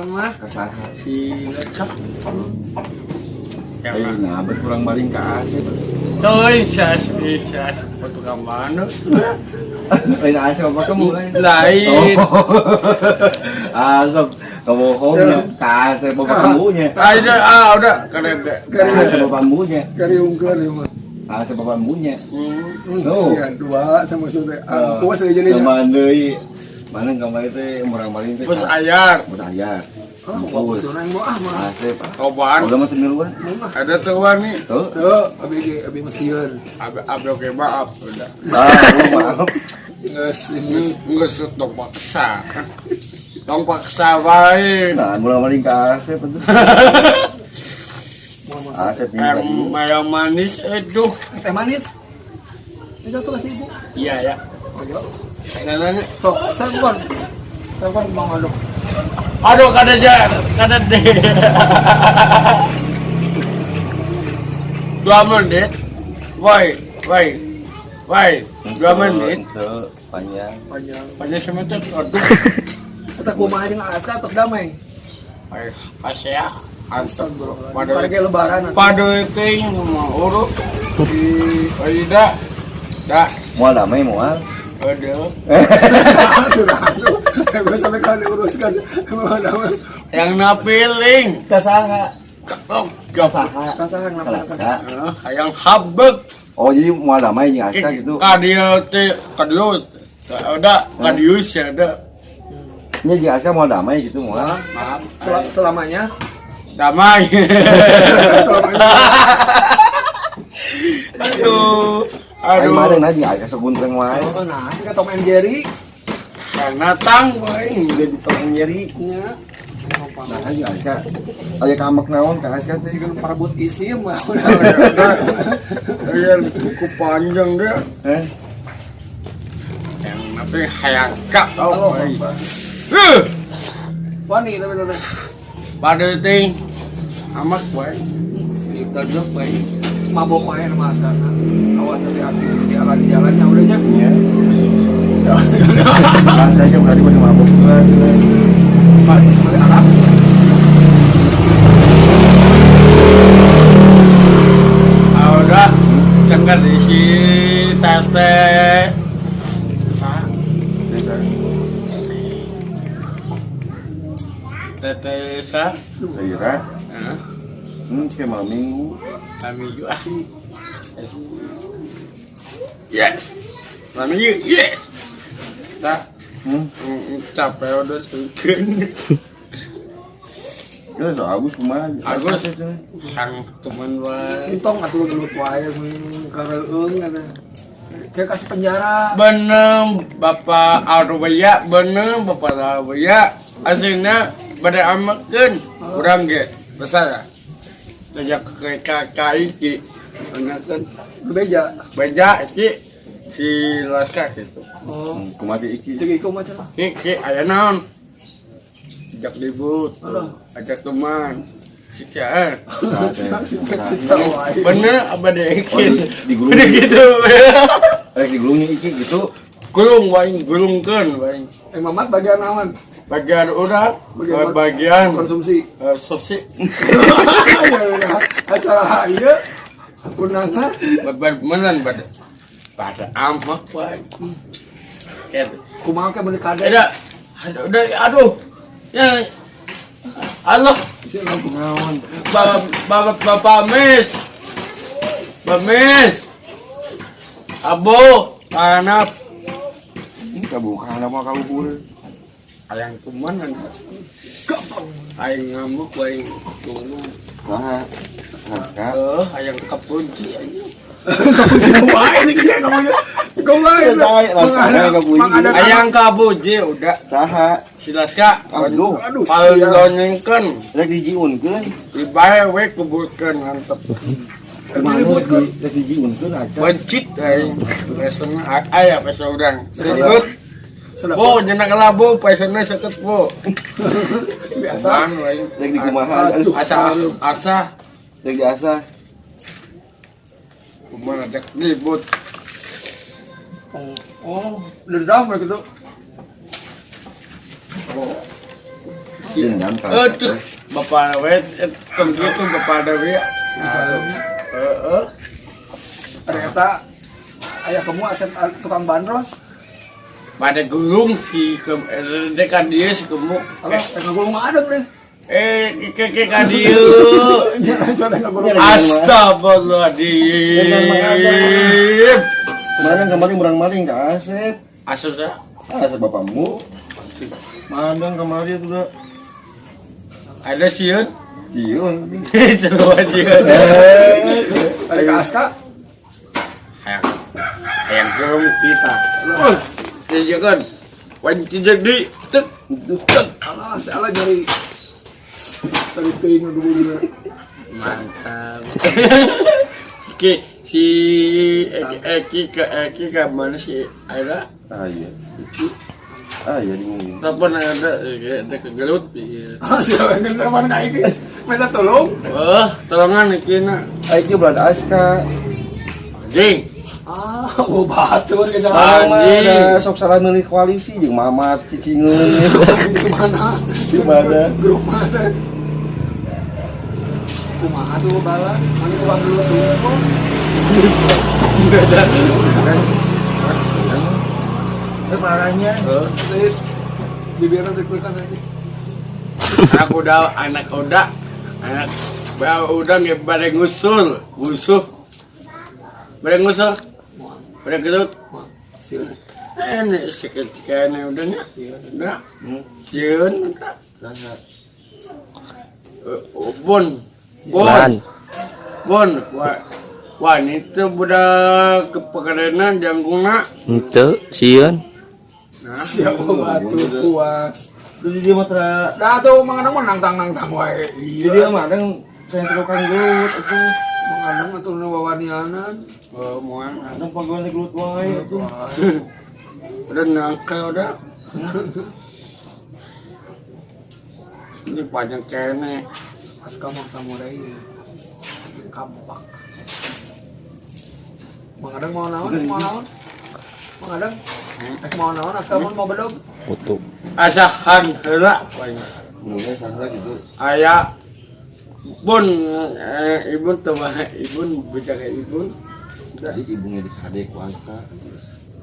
mah Kasaha? Si lecak. Eh, nah, bet kurang maling ka Asep. Tuh, saya saya tukang mana? Lain Asep apa kamu lain? Lain. Oh. Asep, kebohongnya. Ka Asep bapak kamunya. Ada, ah, udah keren deh. Ka Asep bapak kamunya. Kariungkeun ieu mah. Ka Asep bapak kamunya. Hmm. Oh. Sia dua sama sore. Angkuas deui jadi. Teman deui. Mana kamari teh murang maling teh. Bus ayar, Bus ayar. Ah, mau sunang mau ah mah. Asep. toban. Udah mah teu miluan. Ada tuan nih. Tuh. Tuh, abi ge abi mesieun. Abe abe oke maaf udah. Ah, maaf. Geus ini Nggak tong paksa. Tong paksa wae. Nah, murang maling ka Asep atuh. mau masak. Asep Yang minta yang manis aduh. Teh manis. Itu tuh kasih ibu. Iya ya. Ojo. Nanya Sok, telepon. Telepon Bang Aldo. Aduh kada ja, kada deh. 2 menit. Woi, woi. Woi, 2 menit. Tuh, panjang. Panjang. Panjang semeter. Aduh. Kita kumaha jeung Aska atas damai. Ay, pasya. Antep bro. Pada Pada lebaran nanti. pada itu mau urus di Aida. Dah, Moal damai moal. aduh. Sudah, sudah. Gue sampai kali diuruskan. Damai. Yang napiling. Kasaha. Oh, Kasaha. Kasahan kenapa kasahan? Kasaha. Yang habek. Oh, jadi moal damai jeung Aska gitu. Kadio teh, kadio. Udah, kadius ya, udah. Nya jeung Aska moal damai gitu moal. Maaf. Selamanya. Damai. Selamanya. Aduh. Aing Aduh. mah deung jeung Aska sok guntreng wae. Oh, nah, sih Tom and Jerry. Karena tang wae. Jadi Tom and Jerry. Nya. Nah, jeung Aska. Aya kamek naon ka Aska teh. Jika parebut isi mah. Iya, cukup panjang deh. Eh, Yang tapi hayang kak. Oh, Oh, eh. Wani tapi tapi. Pada ting amak wae. Ditonjok wae. Mabok wae sama Aska. Awas hati-hati di jalan di jalannya udah aja. iya. Aska aja berarti pada mabok juga. Balik Arab. Ah, udah cengker diisi teteh. Sa, teteh sa. Kira, Hah? kayak malam minggu. Kami juga sih. Yes. Kami juga yes. Tak capek udah sungkeun. Kita so Agus kumaha? Agus. Kang teman wae. Entong atuh gelut wae kareueung kata. Kayak kasih penjara. Bener Bapak Arwaya, bener Bapak Arwaya. Aslinya pada amekeun urang ge besar ya. Sejak ke KKI ki. Amekeun Bebeja. beja ki si Laska gitu. Oh, Kumaha ti iki? cek iku mah cenah. Ki ki aya naon? Ajak ribut, Aduh. ajak teman, siksaan. Siksa wae. Bener apa deh Oh, digulung. Udah gitu. Eh, digulungnya iki gitu. Gulung waing, gulungkeun waing. Eh Mamat bagian aman. Bagian urat, Bagian bagian konsumsi. Sosi, Ya udah. Acara ieu undangan bener pada pada amak wae. Gitu. kumaha ke meuni kade. Ada, aduh, udah, aduh. Ya. Allah, Naon? bapak bapak bapak mis. Bapak mis. Abu, kanap. Ini kabukahan apa kaluhur? Ayang kuman kan. Aing ngamuk aing kuman. Saha? Aska. Eh, ayang kepunci aja. Kumaha ini kita ngomongnya. Kumaha Ya, cai, Laska kapuji. Ayang kapuji udah. Saha? Si Laska. Aduh. Aduh, sia. Palonyengkeun. Rek dijiunkeun. Dibae we kuburkeun mantep. Diributkeun. Rek dijiunkeun Aska. Bencit aing. Pesona aya peso urang. Seukeut. Sudah. Bu, jenah kelabu pesona seukeut, Bu. Biasa. Apaan, aing. Rek dikumaha? Aduh. Asa asa Rek diasah. kumaha ajak ribut. Oh, dendam gitu. Oh. Dendam ka. Aduh, bapak we tong kitu bapak we. Misalnya Heeh. ternyata ayah kamu asep tukang bandros. Pada gulung si ke dekat dia si kemu. Apa? Ngagulung adeng deh. Ke ke ka dieu. Jangan ngagulung. Astagfirullahaladzim. Mana kemarin murang maling ka Asep. Asal saya. Asep bapakmu. Mandang kemarin udah. Ada sieun. Cium. Coba sieun. Ada ke Aska. Hayang. Hayang gerung kita. Jajakan. Wanci jadi tek tek. Alah, salah nyari. Tadi teuing nu dulu. Mantap. Si si Eki ke Eki ke mana si Aira? Ah iya. Ah iya di mungkin. Telepon ada ada ke Gelut. Iya. Ah, siapa yang sama ka iki? Minta tolong. Oh, tolongan iki na. Ayo belum ada Aska. Anjing. Ah, oh batur ke jalan. Mama Anjing. ada sok salah milih koalisi jeung Mamat cicingeun. Di mana? Di mana? Grup mana? Kumaha tuh bala? Mana uang dulu tuh? Kan. Eh marahnya. Saya bibirnya deg-degan nanti. Anak udah, anak udah, anak bau udah nggak pada ngusul, ngusuh, pada ngusul, pada gelut. Sieun. Ini seketika ini udahnya, udah, sieun, udah. Bon, bon, bon, wah, wah ini tuh budak kepekerenan jangkungna. Henteu sieun. Nah, Siapa batur puas. Jadi dia mah tera. Dah tuh mangadang mah nangtang-nangtang wae. Jadi dia mah ada saya tukang gelut itu. Mangadang atuh nu wawanianan. Oh, mau Ada pegawai gelut wae itu. Udah nangka udah. Ini panjang kene. Aska mah samurai. Kampak. Mangadang mau naon? Mau naon? Mangadang? Mau naon? Aska mah mau bedog. Putu. Asahan heula. Belumnya salah gitu. Aya bun ibun tuh mah ibun bicara ibun. Jadi ibunya di kade ku Aska.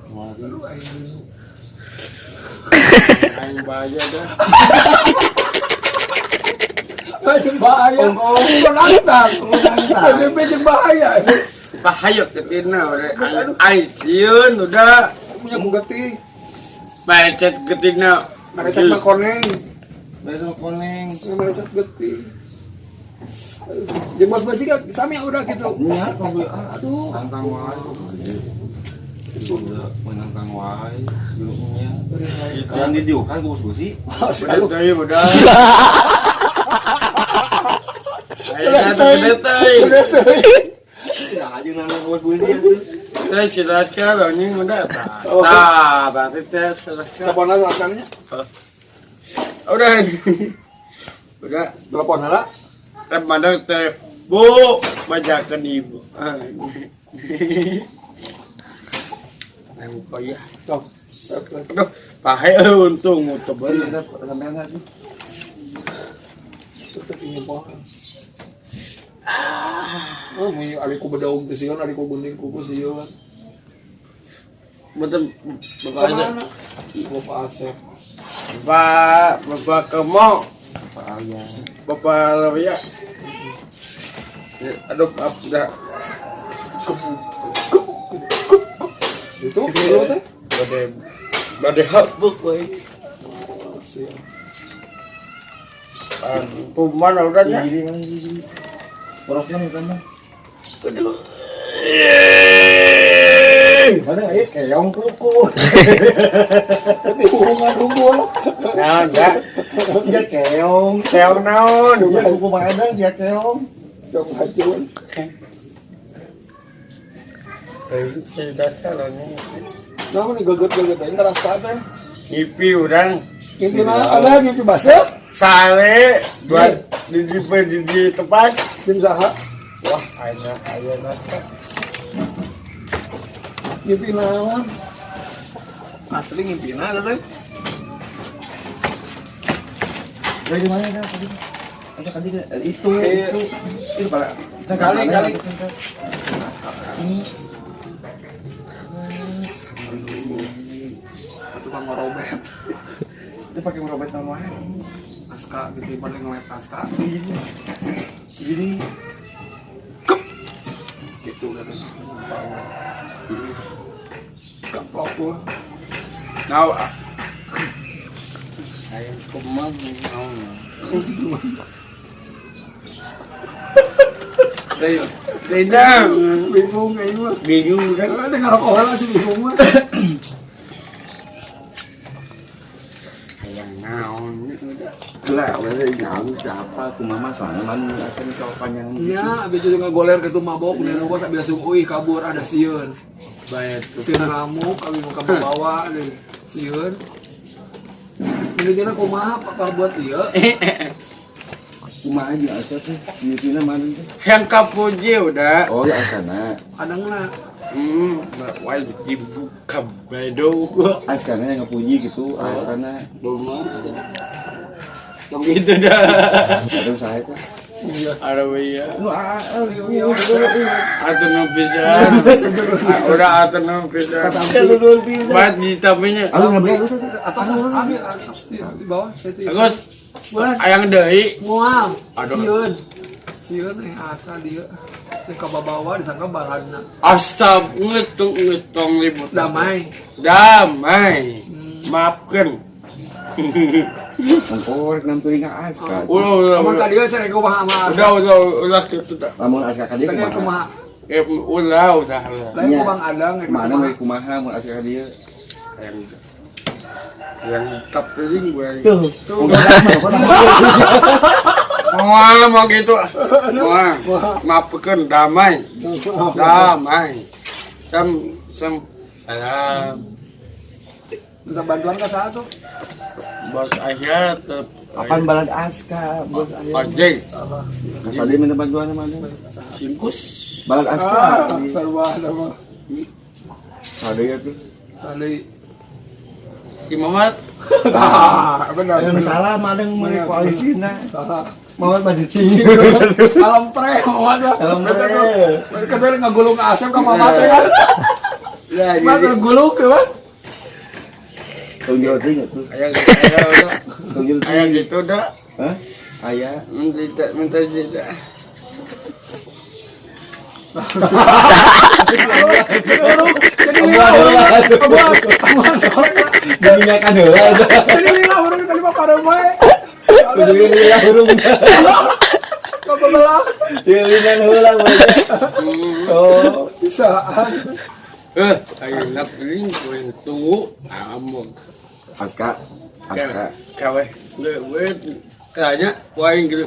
Kemarin. Aduh aing. Aing baja dah. Aing bahaya. Penantang. Penantang. Jeung bahaya. Bahaya ketina udah aing sieun udah Punya ku getih. Becet ketina. Merecet mah koneng. Dari sama koneng. Merecet getih. Jeung bos besi kan sami udah gitu. Nya, kamu Aduh. Nantang wae. Udah menantang wae gelutnya. Yang didiukan ku bos besi. Udah teuing udah. Aing gede teuing. Udah teuing. Nah, aja nantang ku bos besi itu. Teh silaskan anjing udah. Tah, berarti teh silaskan. Telepon lah asalnya. Udah. Udah. Telepon lah. Teh mandang teh bu bacakan ibu. Nang upaya. Sok. Aduh, pahe untung mutu Jadi bener. kita sampean lagi. Tetep ingin pohon. Oh, mun ari ku bedog teh sieun, ari ku gunting kuku sieun. Betul Bapak aja. Kemana? Bapak Asep. Bapak Bapak Kemo, Pak Arya. Bapak Lawya. Aduh, maaf udah. Itu dulu teh. Bade bade habuk we. Oh, sieun. Puman udah nya. Gini kan gini. Porosnya nih kan. Aduh. Mana ya keong kuku. Hubungan unggul. Naon ya? Ya keong. Keong naon? Ya kuku madang sih ya keong. Jong hajun. Nah, ini geget-geget aja ngerasa teh. Ngipi urang Ngimpi mana? Ada ngimpi basah? sare buat di tepas. Jeung saha? Wah, aya aya nasa. Ngimpi naon? Asli ngimpina teh. Dari mana kan tadi? Asa tadi itu itu pada Kali, kali. Ini Tukang ngerobet. itu pakai merobet nama. Aska gitu paling ngeliat Aska. Jadi Gitu katanya. Keplok gua. Now Ayam kumaha naon. Tidak, Bingung kayaknya mah. bingung kan? Ada ngerokok lah sih bingung mah. Ayam naon udah. lah, awalnya nyawa siapa? Kumaha masalahnya mana asa ini kalau panjang. Nya, abis itu ngagoler gitu mabok, dan gua sambil langsung uih kabur ada sieun. Bayar tuh. Sieun ngamuk, kami mau kamu bawa deh. Sieun. Ini kira kumaha pak buat ieu? Kumaha jeung asa teh? Mimitina mana teh? Yang kapuji udah. Oh, ya asana. Kadang lah. Wah dibuka bedo gua. Asana yang ngepuji gitu, asana. Belum. Gitu dah. Ada usaha itu. Iya. Ada iya. Lu ah, Iya. Atau nu pisan. Udah atau nu pisan. Bat di tapinya. Lu nggak beli Atas ambil di bawah itu. Agus, Boleh. ayang deui. Mual. Aduh. Sieun. Sieun asa dia. Sing kababawa disangka baladna. Astag ngetung ngetong libut. Damai. Damai. Maafkan. Ongkor nampilin ka Aska. Ulah ulah Amun ulah. ka dieu cari kumaha sama Aska. Udah udah ulah gitu dah. Lamun Aska ka dieu Tadi kumaha? kumaha? Eh ulah udah. Lain Nya. ku Bang Adang rek Mana kumaha. we kumaha mun Aska ka dieu? Yang yang tapiling gue. Tuh. Wah, mau gitu. Wah, maafkan damai. Damai. Sam sam salam. Minta bantuan ka saha tuh? Bos ayah tetap Apaan balad Aska, bos ayah. ojek Masa dia minta bantuan mana? singkus. Balad Aska. Ah, sarua sama. Ada ya tuh. Tadi. Ki Mamat Ah, benar. Ada benar. masalah madeng mau koalisina. Salah. Mau maju cing. Alam pre, Mamat lah. Alam pre. Mereka tuh ngagulung ke Asep ka Mamat teh kan. lah Mamat jadi ngagulung ke kan. Tunjuk tuh tuh. ayah ayah udah Tunjuk ayah gitu dah. Hah? Ayah. Minta minta tidak. Jadi lila urang. Diminyakan heula. Jadi lila urang tadi mah parem wae. Kudu lila hurung. Kababelak. Dilinan heula Oh. Bisa. Ayah napiling gue tunggu amok. Aska. Aska. Kawe, gue tanya, waing gitu.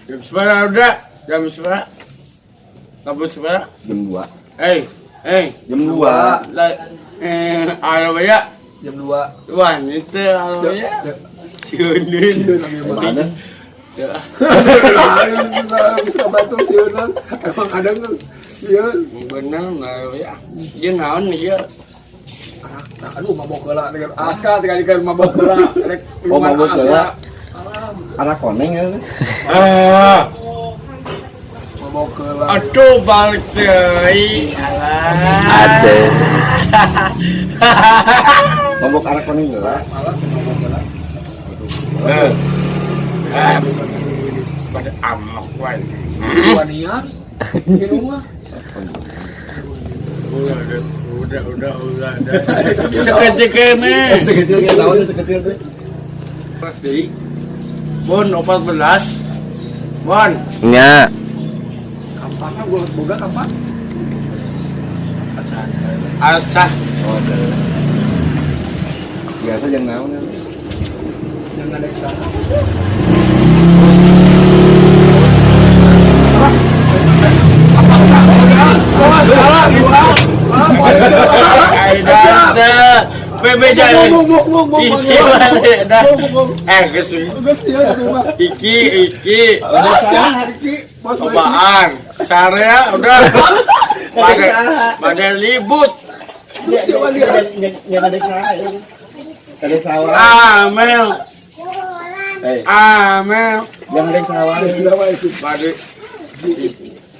Jam seberapa udah? Jam seberapa? Kamu seberapa? Jam 2. Eh, eh, Jam 2. lah, ayo ya. Jam 2. Wah, itu ayo ya. Siunin. Sieun abi mah. Mana? Ya. Bisa bantu sieun. Emang ada tuh sieun. Bener, nah, ya. Dia naon dia. Anak, aduh mabok heula dengan Aska tinggal dikeun mabok heula. Rek Oh, minuman mabok Aska. heula. Alah, Anak koneng ya. Ah, mabok heula. aduh balik deui. Alah. Ada. Mabok anak koneng heula. Malah sih mabok heula. Eh. Ah, pada amok wae. Wanian minum mah. Udah, udah, udah, udah, udah. Sekecil kene. Sekecil kayak tahun sekecil tuh. Pasti. Bon 14. Bon. Nya. Kampana gua boga kapan? Asah. Oh, ada. Biasa jam naon ya. Jangan ada sana. Bebe jangan. Eh, geus. Iki, iki. Cobaan. Sarea udah. Pada pada libut. Yang ada sawah. Ada sawah. Ah, Mel. Eh, Amel. Yang rek saha wae? Kenapa itu? Bade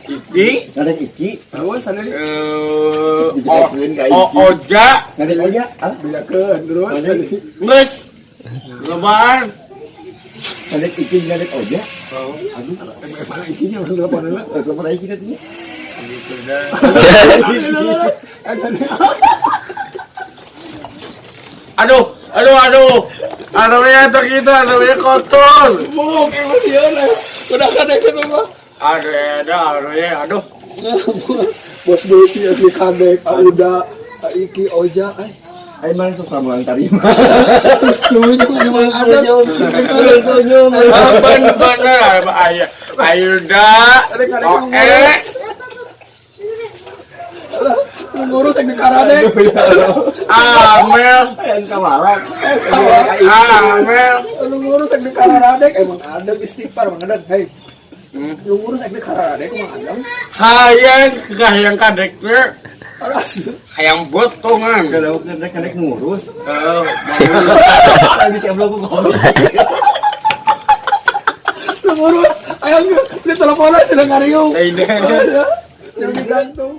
Iki. Ngadek Iki. Terus ada di Eh, Dijelaskeun ka o Iki. Oja. Ngadek Oja. Ah, bedakeun terus tadi. Geus. Lobaan. Ngadek Iki, ngadek Oja. Aduh, emang ikinya udah telepon dulu. Eh, telepon aja kita tuh. Gitu dah. Aduh, aduh, aduh. Aduh ya kita, aduh ya kotor. Mau kayak masih ya, udah kan itu mah. Aduh, aduh, aduh ya, aduh. Bos Desi, Iki Kadek, Auda, Iki Oja, ay. Ayo mana sok kamu tarima. Terus senyum emang ada. Senyum. Bener bener ayah, Ayuda, Oe, Ngurus yang di Karadek. Amel, Yang kamalan. Amel. Lu ngurus yang di Karadek emang ada istighfar emang ada. Hei. Lu ngurus yang di Karadek emang ada. Hayang hayang kadek teh, Aras. hayang botongan. Kalau kadek kadek ngurus. Eh, Lagi siap lo kok. Lu ngurus ayam di teleponnya sudah ngariung. ini. Yang digantung.